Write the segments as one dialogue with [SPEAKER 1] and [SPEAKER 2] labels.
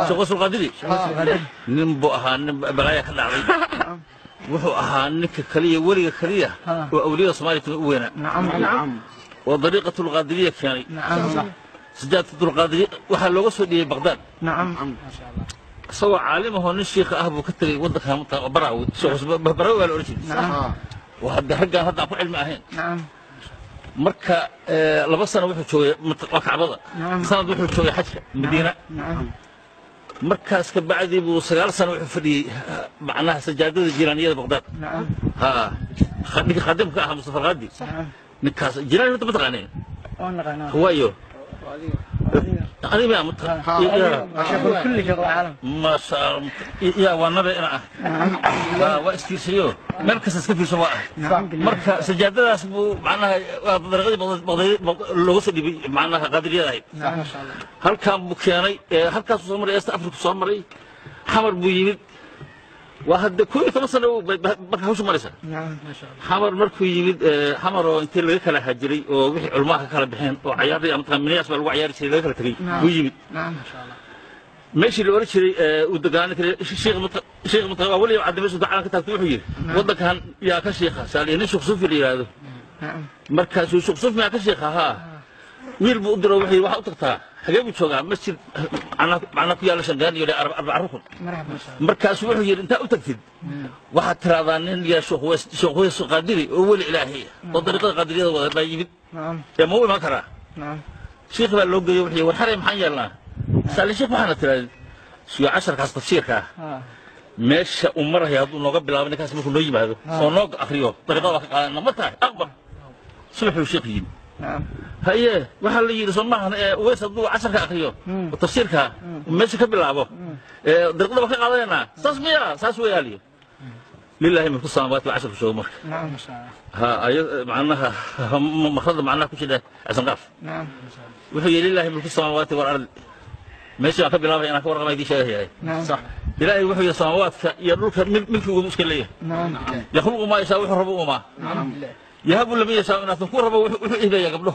[SPEAKER 1] Sheekh Uwais Alqaadiri nin buu ahaa, nin balaaya ka dhacday. Wuxuu ahaa ninka kaliya, weliga kaliya oo awliyada Soomaaliya u weynaa oo dariiqatu lqaadiriya keenay. Sajaadatu lqaadiri waxaa looga soo dhiibay Baqdaad. Isagoo caalim ahoo nin shiikha ah buu ka tegey waddanka Baraawi. Sheekh Baraawi baa la odhan jiray. Waa hadda raggaan hadda aan ku cilmi ahayn. Marka 2 sano wuxuu joogay waa Kacbada, sanad wuxuu joogay xajka Madiina. Markaas ka bacdii buu 9 sano wuxuu fadhiyey macnaha sajaadada Jilaaniyada Baqdaad. Ha, ninka khadimka ahaa Mustafa Alqaadi, ninkaas Jilaani horta ma taqaaneen? Waayo adiga ma sha ya waa nabe ina ah, waa iskiirsayo, meel kasta iska fiirso waa ah. Marka sajaadadaas buu macnaha waa dariiqadii looga soo dhiibay macnaha qaadiriyada ahayd. Halkan buu keenay, halkaasuu soo maray, East Africa soo maray, Xamar buu yimid. Waa hadda 11 sano marka hawshu maraysa. Xamar markuu yimid, Xamar oo intii laga kala hajiray oo wixii culmaha ka kala baxeen oo cayaartii ama minyaas baa lagu cayaari jiray laga kala tegey buu yimid meeshii la oran jiray uu degaana kale. Sheekh mutaq waa weliba cadde meeshuu calan ka taagtay. Wuxuu yidhi, waddankan yaa ka shiikha? Saaliya nin Sheekh Suufi la yidhaahdo. Markaasuu Sheekh Suufi yaa ka shiikha? Haa. Wiil buu u diro, wuxuu yidhi, waxaa u tagtaa, xagee buu joogaa? Masjid macnaa ku yaalla Shangaan iyo arbaca rukun. Markaasuu wuxuu yidhi, intaa u tagtid waxaad tiraahdaa nin yaa Sheekh Weys Qaadiri oo weli Ilaahay oo dariiqada Qaadiriyada wada baa yimid ee ma u iman karaa? Shiikh baa loo geeyey. Wuxuu yidhi, war xaray maxaan yeelnaa? Saali shiikh waxaana tirahdid siyo casharkaas tafsiirka ah meesha uu maraya hadduu nooga bilaabo ninkaas markuu noo yimaado oo noo akriyo, dariiqada waa ka qaadana. Ma tahay? Aqbal. Subaxuu shiikh yimid. Haye, waxaa la yidhi, soo maahan Uweys hadduu casharka akriyo oo tafsiirka meesha ka bilaabo dariiqada waa ka qaadanaynaa, saas miya? Saas weeyaa liyo. Lilaahi mulku samaawaati waa casharku joogo. Marka ha ay macnaha makrada macnaha ku jira Xasan Qaaf wuxuu yidhi, lilaahi mulku samaawaati wal ardi. Meesha aan ka bilaabay inaan ka warqama idiin sheegayahay. Ilaahay wuxuu yidhi, samaawaadka iyo dhulka milkigoodu iska leeyahay. Yakhluqu maa yashaa, wuxuu rabo umaa. Yahabu liman yashaa inaatan, ku rabo wuxuu hibeeyaa gabdho.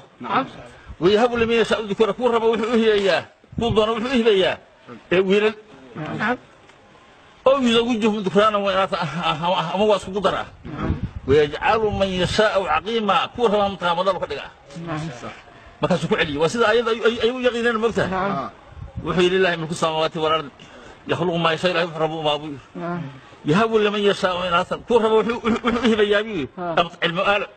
[SPEAKER 1] Wayahabu liman yashaa dhukura, ku rabo wuxuu u hibeeyaa, kuu doono wuxuu u hibeeyaa ee wiilal. Oo yuzawijuhum dhukraanan wa inaatan, ama waa iskugu daraa. Wayajcalu man yashaau caqiima, kuwa rabaa mataqaa madalo ka dhigaa. Markaasuu ku celiyey, waa sida ayada ay u yaqiineen, mogtahay. Wuxuu yidhi, lillahi mulku samaawaati wal ardi yakhluqu maa yashaa. Ilahi wuxuu rabo umaa buu yidhi. Yahabu liman yashaau inaatan, kuu rabo wuxuu u hibayaa buu yidhi cilmu aala.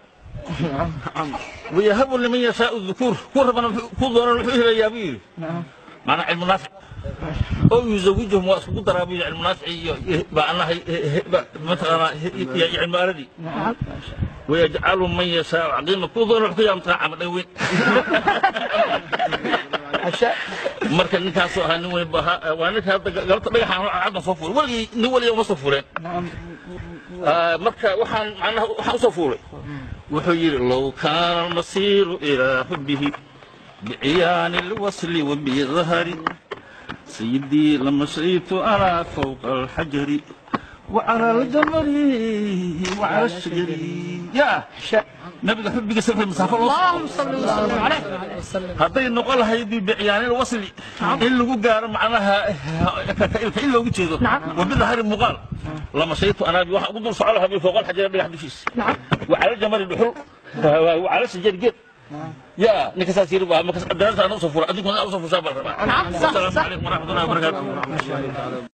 [SPEAKER 1] Wayahabu liman yashaau dhukuur, kuu rabana kuu doonana wuxuu u hibayaa buu yidhi macnaa cilmu naafic. Oo yuzawijuhum, waa iskugu daraa buu yidhi cilmu naafici iyo macnaha mataqaanaa iyo cilmu aaladii. Wayajcalu man yashaau caqiima, kuu doona wuxuu ka yaa mataqaa camal weyn. Marka ninkaasoo ahaa nin weyn bu ahaa. Waa ninka hadda galabta dhagaxaan caddan soo fuulay. Weligii nin weliga uma soo fuuleen. Marka waxaan macnaha waxaan usoo fuulay, wuxuu yidhi, low kaana almasiiru ilaa xubbihi biciyaani alwasli wabidahari sayidii lamashaytu ana fawqa alxajari وعلى الجمر وعلى الشجر. يا nabiga xubbigiisa wuxuu masaafo loo
[SPEAKER 2] اللهم صل وسلم عليه.
[SPEAKER 1] Hadday noqon lahayd bicyaanil wasli in lagu gaaro macnaha ilka in loogu jeedo, wabidahari muuqaal, lamashaytu anaabi waxaan ugu dul socon lahaa fowqa alxajari dhagax dushiisa, wacala jamari dhuxul, wacala shajari geed. Ya ninka saas yiri waa markaas daraasa aan usoo furay, adinkuna usoo fushaa baan rabaa.
[SPEAKER 2] نعم، صح.
[SPEAKER 1] Wasalaamu
[SPEAKER 2] صح.
[SPEAKER 1] calaykum waraxmatullahi wabarakaatu.